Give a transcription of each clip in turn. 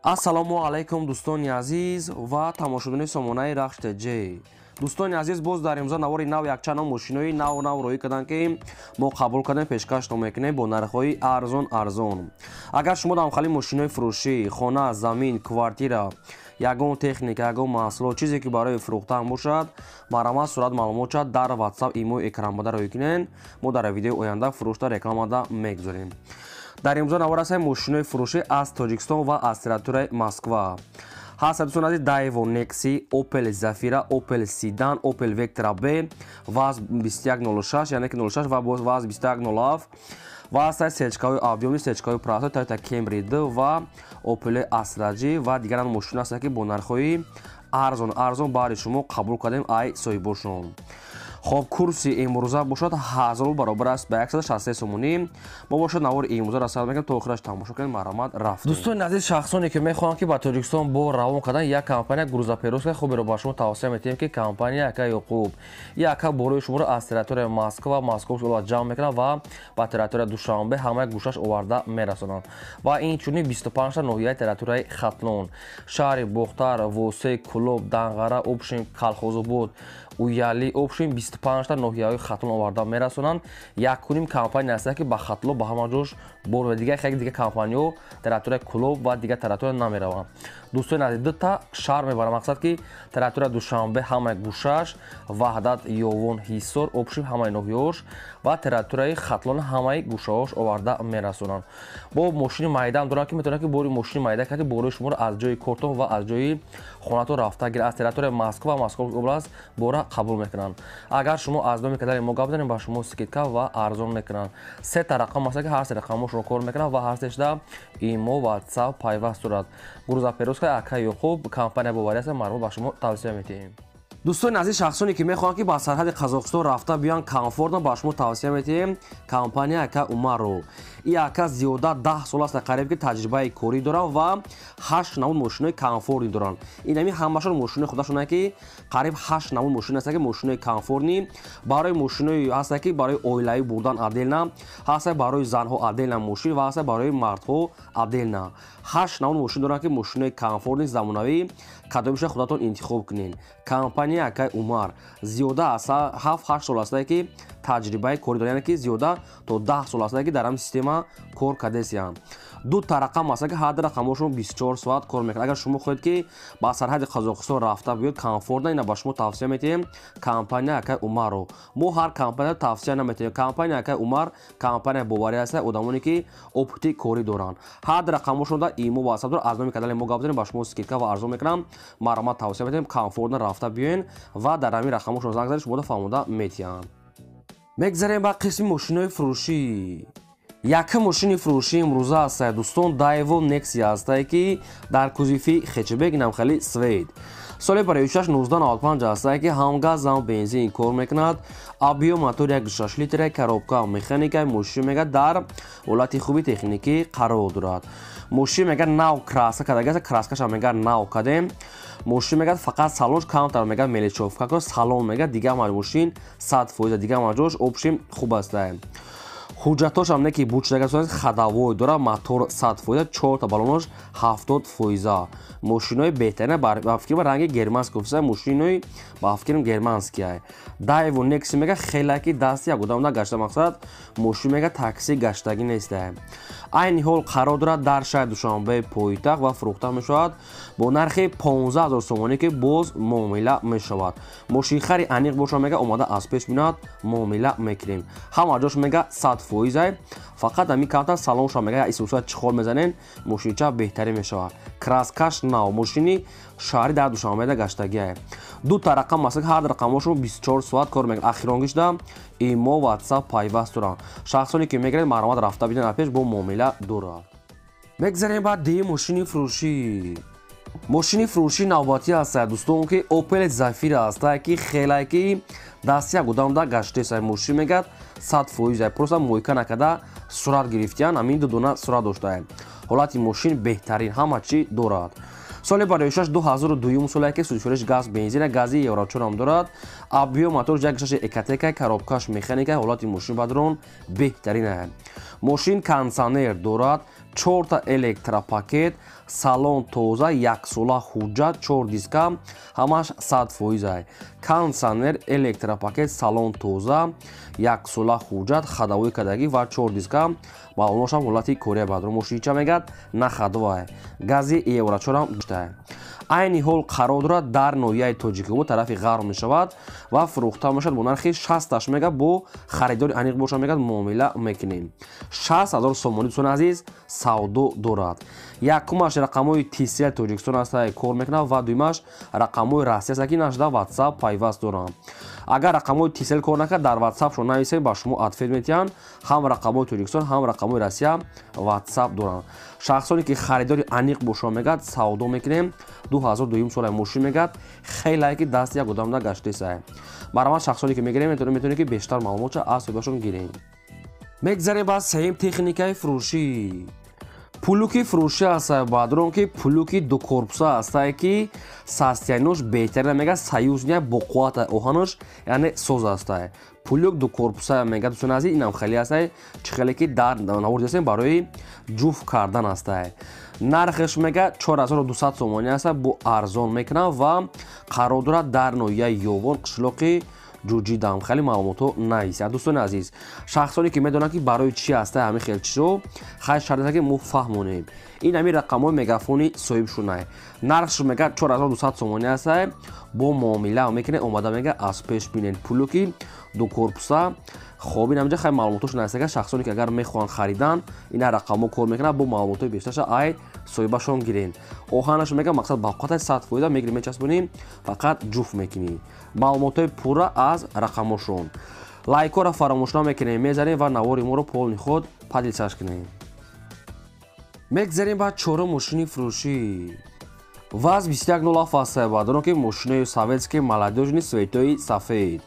Ассалому алайкум, дӯстони азиз ва тамошобинони сомонаи Рахш ТЖ. Дӯстони азиз, боз дар имрӯза навори нав якчанд мошинои нав нав роҳӣ карданд, ки мо қабул кардем, пешкашто мекунем бо нархҳои арзон арзон. Агар шумо дамхали мошинои фурӯшӣ, хона, замин, квартира, ягон техника, ягон маҳсулот, чизе ки барои фурӯхтан бошад, марҳамат, сурат маълумот шад дар WhatsApp, имо экранбода роҳӣ кунед. Мо дар видеои оянда фурӯшта рекламада мегузорем. Дар имрӯза навор ҳастем мошинои фурӯшӣ аз Тоҷикистон ва аз территорияи Москва. Ҳаст, дӯстон азиз, Daewoo Nexi, Opel Zafira, Opel Sedan, Opel Vectra B, ВАЗ 2106, яъне ки 06 ва боз ВАЗ 2107 ва ҳастанд сечкаҳои объёмный, сечкаҳои простой, Toyota Camry 2 ва Opel Astra G ва дигаран мошино ҳастанд, ки бо нархҳои арзон арзон баҳри шумо қабул кардем ай соҳибошон. Хоб, курси имрӯза бошад 1000 рубл, баробар аст ба 163 сомонӣ. Мо бошад навори имрӯза расад мекунем, то охираш тамошо кунед. Марҳамат, рафтем. Дӯстони азиз, шахсоне ки мехоҳанд, ки ба Тоҷикистон бор равон кардан, як компания грузоперевозка хуберо ба шумо тавсия метиҳем, ки компания ака Ёқуб. Яка борои шуморо аз территорияи Москва, Московский область ҷамъ мекунад ва ба территорияи Душанбе ҳамаи гӯшаш оварда мерасонанд. Ва инчунин 25 ноҳияи территорияи Хатлон, шаҳри Бохтар, Восе, Кӯлоб, Данғара, общем, Калхозобод, Уяли, общем, 25 ноҳияҳои Хатлон оварда мерасонанд. Якуним компания ҳаста, ки ба Хатлон ба ҳама ҷош бор ва дигар хеле дигар компаниҳо территорияи Кӯлоб ва дигар территория намераванд. Дӯстони азиз, дута шаҳр мебарам, мақсад ки территорияи Душанбе ҳамаи гӯшаш, Ваҳдат, Ёвон, Ҳисор, общем, ҳамаи ноҳияҳош ва территорияи Хатлон ҳамаи гӯшаҳош оварда мерасонанд. Бо мошини майдаам дорам, ки метавонад, ки бори мошини майда кард, борои шуморо аз ҷои кортон ва аз ҷои хонатон рафта гирад. Аз территорияи Москва ва Московский область бора қабул мекунанд. Агар шумо аз номи канали мо гап занед, ба шумо скидка ва арзон мекунанд. Сета рақам аст, ки ҳар се рақамошро кор мекунанд ва ҳар сешда имо, WhatsApp пайваст дорад. Грузоперевозка ака Ёқуб компания боварӣ аст, марҳамат, ба шумо тавсия метиҳем. Дӯстони азиз, шахсоне ки мехоҳанд, ки ба сарҳади Қазоқистон рафта биёянд комфортно, ба шумо тавсия метиҳем компания ака Умарро. И ака зиёда 10 сол аст қариб, ки таҷрибаи корӣ доранд ва ҳашт намуд мошинои комфортный доранд. Инами ҳамашон мошинои худашон, ки қариб ҳашт намуд мошин ҳаста, ки мошинои комфортный барои мошинои ҳаста, ки барои оилавӣ бурдан отдельно ҳаста, барои занҳо отдельно мошин ва ҳаста барои мардҳо отдельно. Ҳашт намуд мошин доранд, ки мошинои комфортный, замонавӣ, кадомиша худатон интихоб кунед. Компания акай Умар зиёда аз 7-8 сол аста, ки таҷрибаи корӣ дорад, яъне ки зиёда то 10 сол аста, ки дар ҳамин система кор кардесиянд. Ду та рақам аст, ки ҳар ду рақамҳошон 24 соат кор мекунад. Агар шумо хоҳед, ки ба сарҳади Қазоқистон рафта биёд комфортно, ина ба шумо тавсия метиҳем компания акай Умарро. Мо ҳар компания тавсия наметиҳем. Компания акай Умар компания боварӣ аст, одамоне ки опыти корӣ доранд. Ҳар ду рақамҳошон да имо, WhatsApp дорад. Аз номи канали мо гап занем, ба шумо скидка ва арзон мекунам. Марҳамат, тавсия метиҳем, комфортно рафта биёен ва дар ҳамин рақамҳошон занг занед, шуморо фаҳмода метиҳанд. Мегзарем ба қисми мошинои фурӯшӣ. Якум мошини фурӯшӣ имрӯза ҳастае, дӯстон, Daewoo Nexia ҳастае, ки дар кузови хэтчбек, инам хеле цвет. Соли барои 1995 ҳастае, ки ҳам газ, ҳам бензин кор мекунад. Объём мотор 1,6 литра, коробка механика. Мошин мега дар ҳолати хуби техникӣ қарор дорад. Мошин мега нав краска кардагиаст, краскаша мега нав кардем. Мошин мега фақат салонш камтар мега мелочёвка, салон мега дигар мошин 100%, дигар маҷош общем хуб астае. Ҳуҷҷатҳошам не ки бучдага, ходовой дорад, мотор 100%, чорта баллонош 70%. Мошинои беҳтарина, ба фикрам, ранги германский офиса, мошинои ба фикрам германския. Daewoo Nexia мега хеле ки дасти як одам нагашта, мақсад мошин мега такси гаштагӣ нестае. Айни ҳол қарор дорад дар шаҳри Душанбе, пойтахт, ва фурӯхта мешавад бо нархи 15 000 сомонӣ, ки боз муомила мешавад. Мошинхари аниқ боша, мега омада аз пеш бинад, муомила мекунем. Ҳама ҷош мега 100%, фақат ҳамин камтар салонша мега исуса чиқор мезанем, мошинча беҳтарин мешавад. Краскаш нав, мошини шаҳрӣ дар Душанбеда гаштагиае. Ду та рақам аст, ҳар рақамҳошон 24 соат кор мекунад. Ахиронгишда имо, WhatsApp пайваст доранд. Шахсоне ки мегиред, марҳамат, рафта бинед пеш, бо муомила дорад. Мегзарем ба дуюм мошини фурӯшӣ. Мошини фурӯшӣ навбатӣ ҳастад, дӯстон, ки Opel Zafira ҳастае, ки хеле ки дасти як одамда гаштеса. Мошин мегӯяд 100%, просто мойка накарда сурат гирифтиян, ҳамин ду дона сурат доштае. Ҳолати мошин беҳтарин, ҳама чӣ дорад. Соли бароишаш 2002 соле, ки сӯзишвориш газ, бензина, гази еврочорам дорад. Объём мотор 1,6 Ecotec, коробкаш механика. Ҳолати мошин бадрон беҳтарина. Мошин кондиционер дорад, 4та электропакет, салон тоза, яксола ҳуҷҷат, 4 диска, ҳамаш 100%. Кондиционер, электропакет, салон тоза, яксола ҳуҷҷат, ходовой кадагӣ ва 4 диска. Балоношам ҳолати кория бадрон. Мошинча мегад на ходовая. Гази евро 4 дошта. Айни ҳол қарор дорад дар ноҳияи Тоҷикобод, тарафи ғарб мешавад ва фурӯхта мешавад бо нархи 60 мега. Бо харидори аниқ боша мегад муомила мекунем. 60 000 сомонӣ, дӯстони азиз, савдо дорад. Якумаш рақамҳои Тисел Тоҷикистон аст, кор мекунад, ва дуюмаш рақамҳои Россия аст, ки нашда WhatsApp пайваст доранд. Агар рақамҳои Тисел кор накард, дар WhatsApp-шон нависед, ба шумо ответ метиҳанд. Ҳам рақамҳои Тоҷикистон, ҳам рақамҳои Россия WhatsApp доранд. Шахсоне ки харидори аниқ боша мегад савдо мекунем. 2002 сола мошин мегад, хеле ки дасти як одамда гаштесай. Баромад, шахсоне ки мегирем, метавонед ки бештар маълумотша аз соҳибашон гирем. Мегзарем ба сеюм техникаи фурӯшӣ. Пулуки фурӯшӣ аст, бадрон, ки пулуки дукорпуса ҳастае, ки состояниеш беҳтарина мега, союзния, боқуввата, оҳанаш яъне соз ҳастае. Пулюк дукорпуса мега, дӯстони азиз, инам хеле ҳастае, чӣ хеле ки дар навор дидастем, барои ҷуфт кардан ҳастае. Нархаш мега 4200 сомонӣ аста, бо арзон мекунам ва қарор дорад дар ноҳияи Ёвон, қишлоқи Ҷуҷидам. Хеле маълумотҳо нависад, дӯстони азиз. Шахсоне ки медонанд, ки барои чӣ ҳаста ҳамин хел чизо, хайр, шарт ки мо фаҳмонем. Ин ҳамин рақамҳои мегафони соҳибшунай. Нархш мега 4200 сомонӣ ҳаста, бо муомила мекунед, омада мега аз пеш бинед. Пулу ки ду корпуса. Хоб, ин ҳамҷа хай маълумотҳошон ҳастага. Шахсоне ки агар мехоҳанд харидан, ина рақамҳо кор мекунад, бо маълумотҳои бештарша ай соҳибашон гирен. Оҳанаш мега мақсад бақуввата, 100% мегирем, мечаспонем, фақат ҷуфт мекунӣ. Маълумотҳои пурра аз рақамҳошон. Лайкҳоро фаромӯш намекунем, мезанем ва навори моро полный худ поделиться кунем. Мегзарем ба чорум мошини фурӯшӣ. ВАЗ 2107 аст, баъдоно ки мошинои советский, молодёжный, цветои сафед.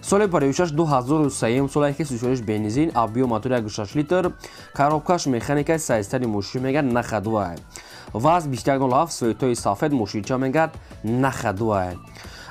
Соли 56, 2003 соле, ки сушориш бензин, объём мотор 1,6 литр, коробкаш механика, состояние мошин мегад на ходовая. ВАЗ 2107, цветои сафед, мошинча мегад на ходовая.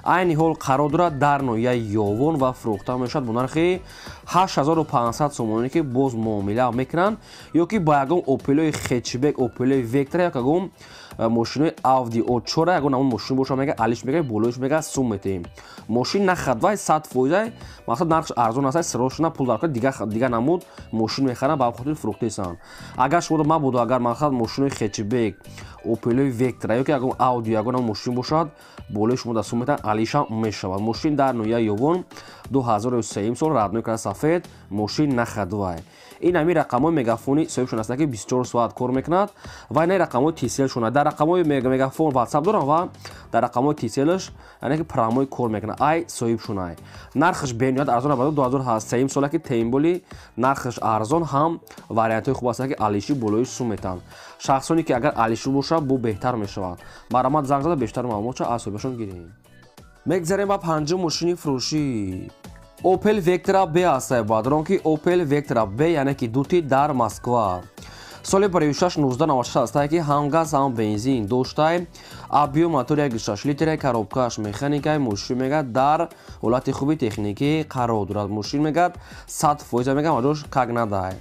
Айни ҳол қарор дорад дар ноҳияи Ёвон ва фурӯхта мешавад бо нархи 8500 сомонӣ, ки боз муомила мекунанд, ё ки ба ягон Опелои хэтчбек, Опелои Вектра, ё ягон мошинои Ауди А4, ягон ҳамон мошин боша мега, алиш мега, болоиш мега сум метиҳем. Мошин на ходовай, 100%, мақсад нархш арзон аст, срочно пул дар дига намуд мошин мехаранд, ба хотири фурӯхтаистанд. Агар шумо мабодо, агар мақсад мошинои хэтчбек, Опелои Вектра ё ки ягон Ауди, ягон мошин бошад, болои шумо да сум метиҳанд, алиша мешавад. Мошин дар ноҳияи Ёвон, 2003 сол, родной краска сафед, мошин на ходовай. Ин ҳамин рақамҳои мегафони соҳибшон аст, ки 24 соат кор мекунад, ва ин рақамҳои Тиселшон. Дар рақамҳои мегафон WhatsApp дорам ва дар рақамҳои Тиселш, яъне ки прямой кор мекунад. Ай соҳибшон ай. Нархаш бениҳоят арзон, ба 2003 сола, ки тем более нархаш арзон, ҳам вариантҳои хуб аст, ки алиши болои сум метаҳанд. Шахсоне ки агар алиши бошад, бо беҳтар мешавад. Марҳамат, занг зада бештар маълумотша аз соҳибашон гирем. Мегзарем ба панҷум мошини фурӯшӣ. Opel Vectra B аст, баъдрон ки Opel Vectra B, яъне ки дути дар Москва. Соли 56, 1996 аст, ки ҳам газ, ҳам бензин доштай, объём мотор 1,6 литре, коробкаш механикай. Мошин мегад дар ҳолати хуби техникӣ қарор дорад. Мошин мегад 100% мега, маҷош как надай.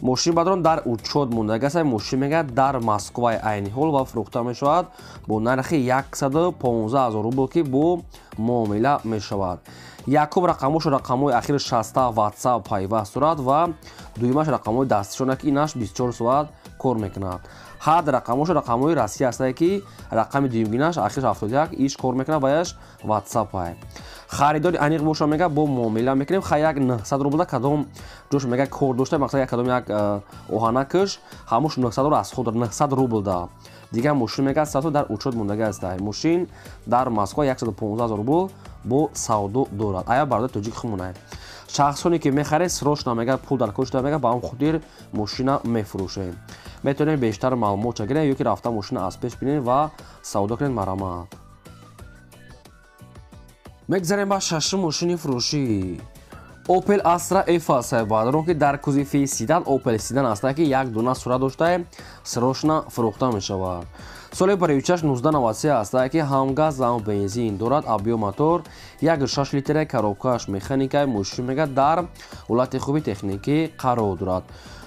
Мошин бадрон дар учёт мондаги аст. Мошин мегад дар Москваи айни ҳол ва фурӯхта мешавад бо нархи 115 000 рубл, ки бо муомила мешавад. Якум рақамҳошо рақамҳои ахири 60 WhatsApp пайваст дорад ва дуюмаш рақамҳои дастишона, ки инаш 24 соат кор мекунад. Ҳад рақамҳошо рақамҳои Россия ҳастае, ки рақами дуюмгинаш ахирш 71 иш кор мекунад ва яш WhatsApp ай. Харидори аниқ боша мега бо муомила мекунем. Хай, як 900 рубла кадом ҷош мега кор дошта, мақсад як кадом як оҳанакаш ҳамуш 900 аз худ 900 рубл да. Дигар мошин мега сато дар учёт мондаги аст. Мошин дар Москва 115 000 рубл бо савдо дорад. Ая барои тоҷик хумонай. Шахсоне ки мехаред, срочно мега пул дар кор шуда мега, ба он хотир мошина мефурӯшем. Метавонед бештар маълумотша гиред ё ки рафта мошина аз пеш бинед ва савдо кунед, марҳамат. Мегзарем ба шашум мошини фурӯшӣ. Opel Astra F аст, баъдрон ки дар кузови седан, Opel седан аст, ки як дона сурат доштае, срочно фурӯхта мешавад. Соли 56, 1993 аст, ки ҳам газ, ҳам бензин дорад, объём мотор 1,6 литре, коробкаш механикаи. Мошин мега дар ҳолати хуби техникӣ қарор дорад.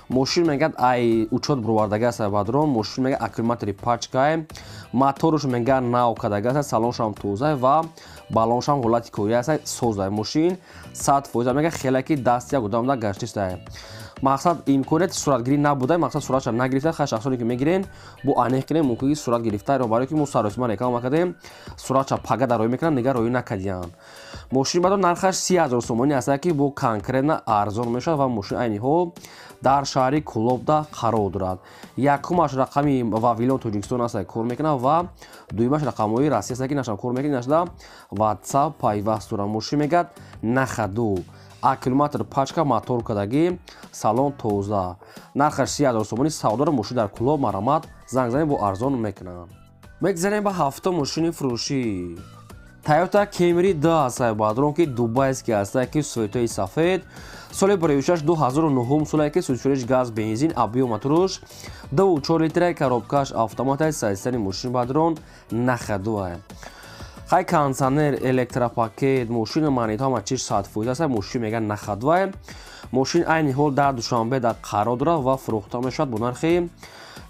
Мошин мегад ай учёт бировардага аст бадрон. Мошин мегад аккумулятори пачкай, моторш мегад нав кардага аст, салоншам тоза ва баллоншам ҳолати корӣ аст, соза. Мошин 100% мегад хеле ки даст як одамда гаштист. Мақсад имконият суратгирӣ набуда, мақсад суратша нагирифта. Хай шахсоне ки мегирен бо аниқ кунем, мумкин ки сурат гирифта, барое ки мо саросима реклама кардем, суратша пага дар роӣ мекунанд, дигар роӣ накардиянд. Мошин бадо нархаш 30 000 сомонӣ аст, ки бо конкретно арзон мешавад ва мошин айни ҳол дар шаҳри Кулобда қарор дорад. Якумаш рақами Вавилон Тоҷикистон аст, кор мекунад, ва дуюмаш рақамҳои Россия аст, ки нашам кор мекунад, нашда WhatsApp пайваст дорад. Мошин мегад на ходу, аккумулятор пачка, мотор кардагӣ, салон тоза. Нархаш 30 000 сомонӣ савдоро. Мошин дар Кулоб, марамат занг занед, бо арзон мекунанд. Мегзарем ба ҳафтум мошини фурӯшӣ. Toyota Camry 2 аст бадрон, ки дубайский аст, ки цветои сафед, соли 2006 2009 соле, ки сӯзишвориш газ бензин, объём моторуш 2,4 литра, коробкаш автомат. Состояни мошин бадрон на ходу. Хай кондиционер, электропакет, мошин магнито, ҳама чиз 100% аст. Мошин меган на ходу. Мошин айни ҳол дар Душанбе дар қарор дорад ва фурӯхта мешавад бо нархи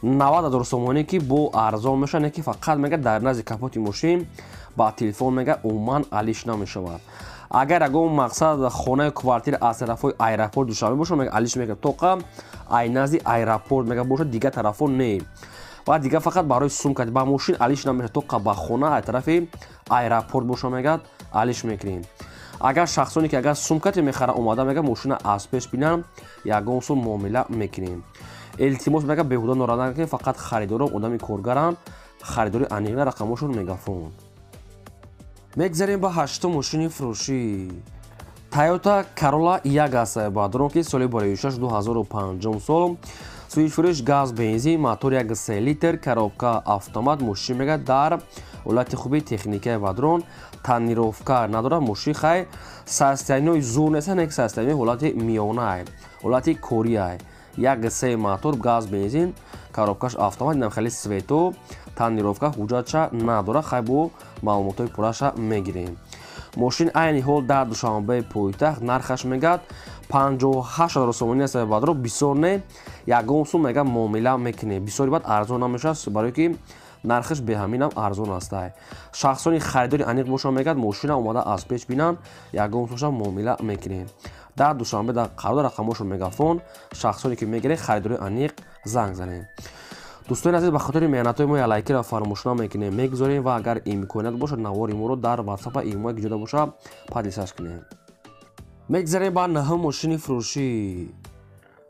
90 000 сомонӣ, ки бо арзон мешавад, не ки фақат мега дар назди капоти мошин ба телефон мега умуман алиш намешавад. Агар ягон мақсад хонаи квартира аз тарафҳои аэропорт Душанбе бошад, мега алиш мега, тоқа ай назди аэропорт мега бошад, дигар тарафҳо не. Ва дигар фақат барои сумка ба мошин алиш намешавад, тоқа ба хона ай тарафи аэропорт боша, мегад алиш мекунем. Агар шахсоне ки агар сумкате мехара, омада мега мошина аз пеш бинам, ягон сум муомила мекунем. Илтимос, мега беҳуда норада накунем, фақат харидорон одами коргаранд, харидори аниқна рақамошон мегафон. Мегзарем ба ҳаштум мошини фурӯшӣ. Toyota Corolla 1 аст бадрон, ки соли 2006 2005 сол, сӯзишвориш газ бензин, мотор 1,3 литр, коробка автомат. Мошин мега дар ҳолати хуби техникаи бадрон, тонировка надорад мошин. Хай состояниҳои зур нест, не, состоянии ҳолати миёнае, ҳолати кориае. 1,3 мотор, газ бензин, коробкаш автомат, инам хеле цвето, тонировка, ҳуҷҷатша надорад. Хай бо маълумотҳои пурраша мегирем. Мошин айни ҳол дар Душанбеи пойтахт, нархаш мегад 58 000 сомонӣ аст бадро, бисёр не, ягон сум мега муомила мекунем. Бисёри баъд арзон намешавад, барое ки нархаш беҳаминам арзон аст. Шахсони харидори аниқ бошанд, мегад мошина омада аз пеш бинанд, ягон сумша муомила мекунем. Дар Душанбе дар қарор, рақамошон мегафон. Шахсоне ки мегиред, харидори аниқ занг занед. Дӯстони азиз, ба хотири меҳнатҳои мо лайкиро фаромӯш намекунем, мегузорем ва агар имконият бошад, навори моро дар ватсапа имои ки бошад, поделиться кунем. Мегзарем ба наҳум мошини фурӯшӣ.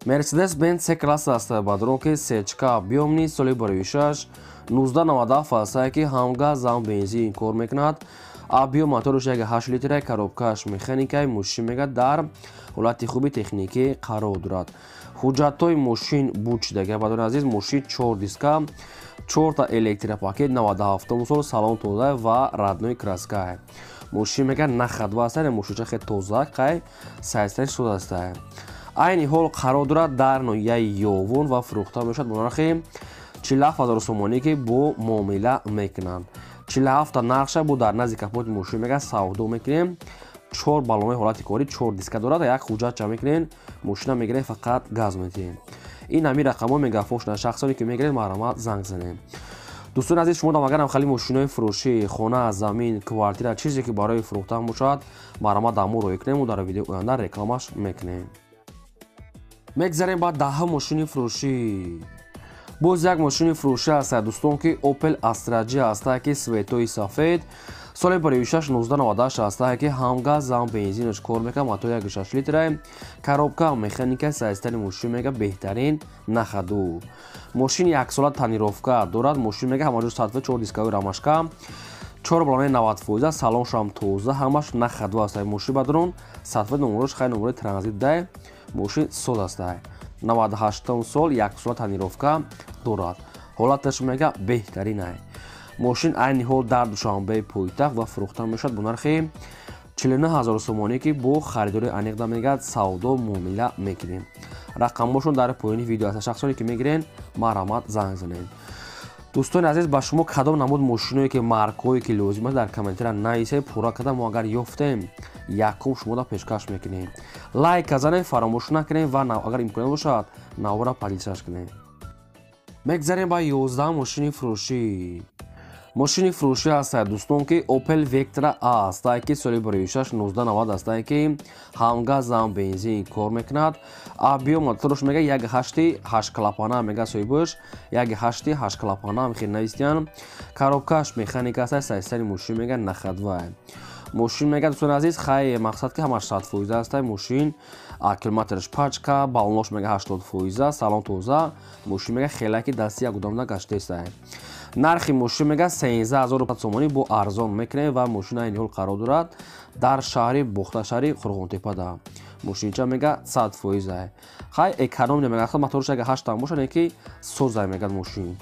Мерседес Бенз С класс аст бадрон, ки сечка объёмный, соли 2006 1997 аст, ки ҳам газ ҳам бензин кор мекунад. Объём моторш 1,8 литра, коробкаш механикаи. Мошин мега дар ҳолати хуби техникӣ қарор дорад. Ҳуҷҷатҳои мошин буд шудага бадони азиз. Мошин чор диска, чорта электропакет, 97 сол, салон тоза ва родной краска. Мошин мега на ходу аст, мошинча хеле тоза, қай состояни соз аст. Айни ҳол қарор дорад дар ноҳияи Ёвон ва фурӯхта мешавад бо нархи 47 000 сомонӣ, ки бо муомила мекунанд. 47 нархша бо дар назди капоти мошин мега савдо мекунем. Чор баллонаи ҳолати корӣ, чор диска дорад, як ҳуҷҷатча мекунем, мошина мегирем, фақат газ медиҳем. Ин ҳамин рақамҳо мегафон шуданд. Шахсоне ки мегиред, марҳамат, занг занем. Дӯстони азиз, шумо агарам хеле мошинои фурӯшӣ, хона, замин, квартира, чизе ки барои фурӯхтан бошад, марҳамат, дар мо роҳӣ кунем, мо дар видеои оянда рекламаш мекунем. Мегзарем ба даҳум мошини фурӯшӣ. Боз як мошини фурӯшӣ аст дӯстон, ки Opel Astra G аст, ки цветои сафед, соли 2006 1998 аст, ки ҳам газ ҳам бензинаш кор мекунад, мотор 1,6 литра, коробка механика. Состояни мошин мега беҳтарин, на ходу. Мошин яксола тонировка дорад. Мошин мега ҳамаҷо сатфа, чор дискаи рамашка, чор балонаи 90%, салоншам тоза, ҳамаш на ходу аст. Мошин бадрон сатфа, номерош хай номерои транзит дай, мошин соз аст. 98 сол, яксола тонировка дорад, ҳолаташ мега беҳтаринай. Мошин айни ҳол дар Душанбеи пойтахт ва фурӯхта мешавад бо нархи 49 000 сомонӣ, ки бо харидори аниқ мегӯяд савдо муомила мекунем. Рақамҳошон дар поёни видео аст. Шахсоне ки мегирен, марҳамат, занг занед. Дӯстони азиз, ба шумо кадом намуд мошиное ки маркое ки лозим аст дар комментария нависед, пурра карда мо агар ёфтем якум шумода пешкаш мекунем. Лайк занед, фаромӯш накунед ва агар имконият бошад навора поделиться кунед. Мегзарем ба 11 мошини фурӯшӣ. Мошини фурӯшӣ ҳастад дӯстон ки Opel Vectra A аст, ки соли 2006 1990 аст, ки ҳам газ ҳам бензин кор мекунад. Объём мотораш мега 1.8 8 клапана мега соҳибаш 1.8 8 клапана хел навистиян. Коробкаш механика аст, сайсари мошин мега находвай. Мошин мега дӯстони азиз, хай мақсад ки ҳамаш 100% аст мошин, аккумулятораш пачка, баллонош мега 80%, салон тоза. Мошин мега хеле ки дасти як одамда гаштест. Нархи мошин мега 13500 сомонӣ бо арзон мекунем ва мошин айни ҳол қарор дорад дар шаҳри Бохташаҳри Қурғонтепада. Мошинча мега 100%. Хай экономия мега, мотораш ага 8 тан бошад, ки созай мега мошин.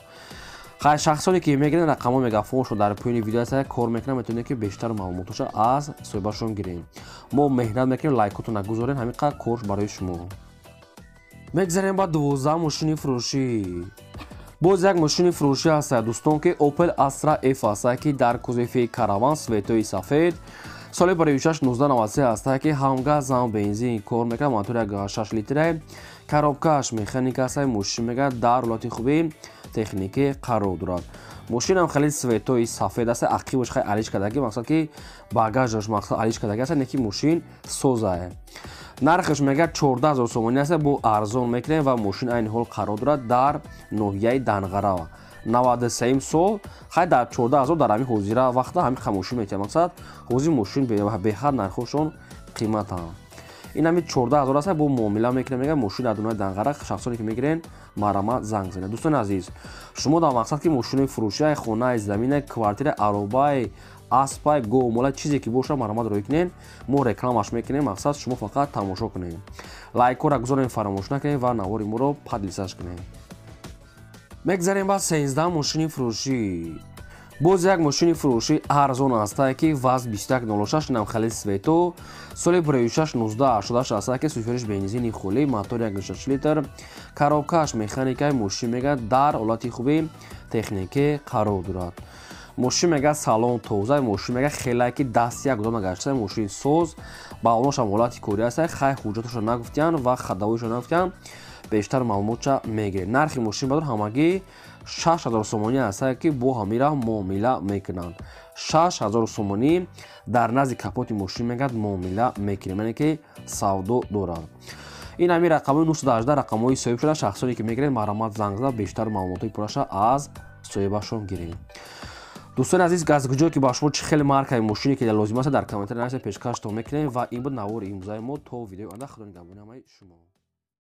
Хай шахсоне ки мегиранд рақамҳо мегафоншон дар поёни видео аст, кор мекунанд, метавонед ки бештар маълумотоша аз соҳибашон гирем. Мо меҳнат мекунем, лайкотон нагузорем, ҳамин қадр корш барои шумо. Мегзарем ба 12 мошини фурӯшӣ. Боз як мошини фурӯшӣ ҳаст дӯстон ки Opel Astra F аст, ки дар кузови караван светои сафед, соли 2006 1993 аст, ки ҳам газ ҳам бензин кор мекунад, мотори 1.6 литра, коробкаш механика аст. Мошин мега дар ҳолати хуби техникӣ қарор дорад. Мошинам хеле светои сафед аст, ақибаш хеле алиш кардаги, мақсад ки багажаш мақсад алиш кардаги аст, не ки мошин созае. Нархаш мега 14000 сомонӣ аст, бо арзон мекунем ва мошин айни ҳол қарор дорад дар ноҳияи Данғара. 93 сол, хай дар 14000 дар ҳамин ҳозира вақта ҳамин ха мошин метиҳад. Мақсад ҳозир мошин беҳад нархҳошон қиматанд. Ин ҳамин 14000 аст, бо муомила мекунем, мега мошин дар ноҳияи Данғара. Шахсоне ки мегирен марҳамат занг занед. Дӯстони азиз, шумо дар мақсад ки мошинои фурӯшиай, хонаи, замина, квартира, аробаи, аспай, говмола, чизе ки бошад марҳамат роҳӣ кунед, мо рекламаш мекунем, мақсад шумо фақат тамошо кунед. Лайкҳоро гузорем, фаромӯш накунед ва навори моро поделиться кунед. Мегзарем ба 13 мошини фурӯшӣ. Боз як мошини фурӯшӣ арзон аст, ки ВАЗ 2106 нам хеле свето, соли 2006 1986 аст, ки суфериш бензини холӣ, мотор 1.6 литр, коробкаш механикаи. Мошин мега дар ҳолати хуби техникӣ қарор дорад. Мошин мега салон тоза, мошин мега хеле ки даст як одам нагашта, мошин соз, баллонаш ҳам ҳолати корӣ аст. Хай ҳуҷҷаташро нагуфтиян ва хадавоишро нагуфтиян, бештар маълумотша мегиред. Нархи мошин бадор ҳамагӣ 6000 сомонӣ аст, ки бо ҳамира муомила мекунанд. 6000 сомонӣ дар назди капоти мошин мегад муомила мекунем, яъне ки савдо дорад. Ин ҳамин рақамҳои 918 рақамҳои соҳиб шуда. Шахсоне ки мегиред марҳамат занг зада бештар маълумотҳои пурраша аз соҳибашон гиред. Дӯстони азиз, аз куҷое ки ба шумо чӣ хеле маркаи мошине ки лозим аст дар комментария нависед, пешкаштон мекунем. Ва ин буд навори имрӯзаи мо. То видеои оянда, Худо нигаҳбони ҳамаи шумо.